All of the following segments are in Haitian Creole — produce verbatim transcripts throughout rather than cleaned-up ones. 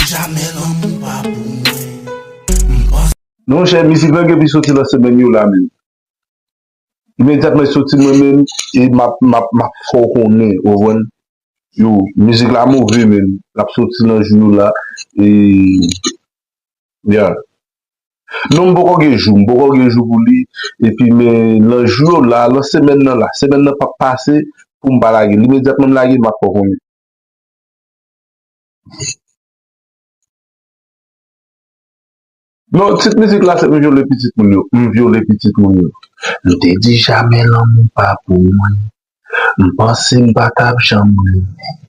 Jamè lanmou pa pou mwen. M panse Monchè, mizik lan gen pou soti nan semèn yo la menm. Imedyatman l soti mwen menm, e m ap, m ap, m ap fè w konnen, ou konprann? Yo, mizik la move menm. L ap soti nan jou yo la. E, yeah. Non, m poko gen jou, m poko gen jou pou li. Epi, men nan jou yo la, nan semèn nan la, semèn nan p ap pase pou m pa lage l. Imedyatman m lage l, m ap fè w konnen. Non, tit mizik la se M vyole pitit moun yo. M vyole pitit moun yo. M te di jamè lanmou pa pou mwen. M panse m pa t ap janm renmen.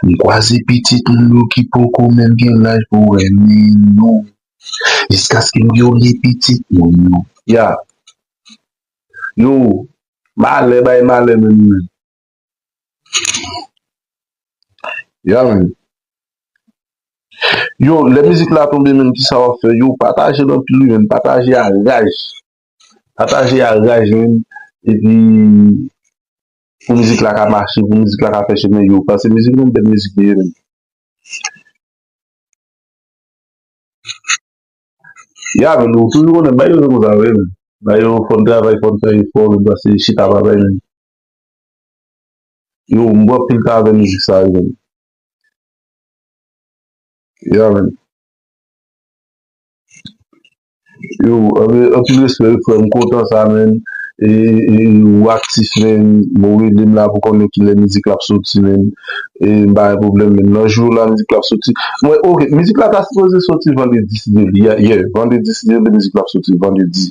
M kwaze pitit moun yo ki poko menm gen laj pou renmen nou. Jiskaske m vyole pitit moun yo. Ya. Yo, malè bay malè menm. Ya, men. Yo, lè mizik la tonbe, men, kisa w ap fè? Yo, pataje l anpil, wi, men. Pataje a raj. Pataje a raj, men. Epi, pou mizik la ka mache, pou mizik la ka fè chemen, yo. Paske mizik, men, bèl mizik li ye, men. Ya, men, nou toujou konnen, bay yo se konsa, wi, men. Bay yo, fò n travay, fò n fè efò, men, paske chita pa bay, men. Yo, m pran pil tan avè mizik sa, wi, men. Ya, men. Yo, anpil, anpil respè, wi, frè, m kontan sa, men. E, e, e, ou aktif, men. Bon, ou rele m la pou konnen kilè mizik la ap soti, men. E m pa gen pwoblèm, men. Nan jou la, mizik la ap soti. Mwen, ok, mizik la ta sipoze soti vandredi, si Dye vle. Yeah, yeah, vandredi, si Dye vle, mizik la ap soti vandredi.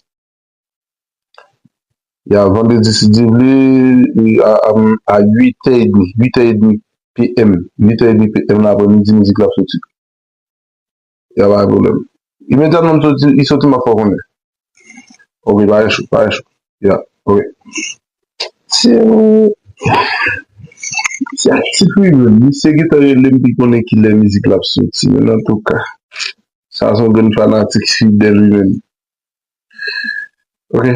Ya, vandredi, si Dye vle, e, a, a, a uit è edmi, uit è edmi P M, uit è edmi P M lapremidi, mizik la ap soti. Ya, pa gen pwoblèm. Imedyatman m soti, li soti, m ap fè w konnen. Ok, pa gen cho, pa gen cho. Ya, ok. Se yon, se aktif wi, men. Misye gentan rele m pou konnen kilè mizik la ap soti, men antouka. Sa se yon grenn fanatik fidèl wi, men. Ok.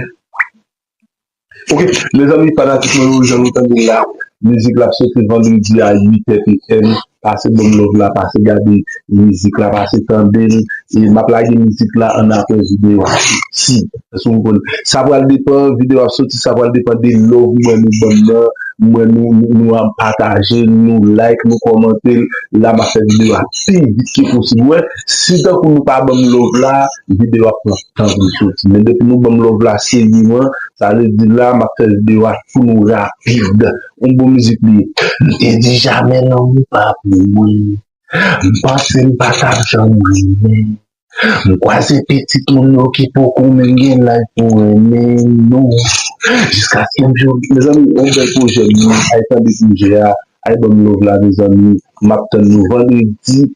Ok, mezanmi, fanatik mwen yo, jan nou tande l la, mizik la ap soti vandredi a uit è P M. Pase ban m love la, pase gade mizik la, pase tande l. E m ap lage mizik la annapre videyo a soti. Èske w konprann? Sa pral depann, videyo ap soti, sa pral depann de love mwen nou ban m nan. Mwen nou, nou, nou ap pataje l, nou like, nou kòmante l. La m ap fè videyo a pi vit ke posib. Wè, si tankou nou pa ban m love la, videyo a pran tan pou l soti. Men depi nou ban m love la seryeman, sa vle di la, m ap fè videyo a pou nou rapid. Yon bon mizik li ye. M te di jamè lanmou pa pou mwen. M panse m pa t ap janm renmen. M kwaze pitit moun yo ki poko menm gen laj pou renmen nou. Jiskaske m jwenn, mezanmi, yon bèl pwojè, men. Al tande pwojè a, al ban m love la, mezanmi. M ap tann nou vandredi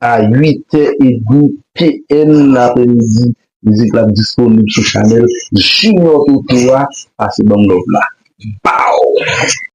a uit è edmi P M lapremidi. Mizik la ap disponib sou chanèl Junior Toto a. Pase ban m love la. Bow!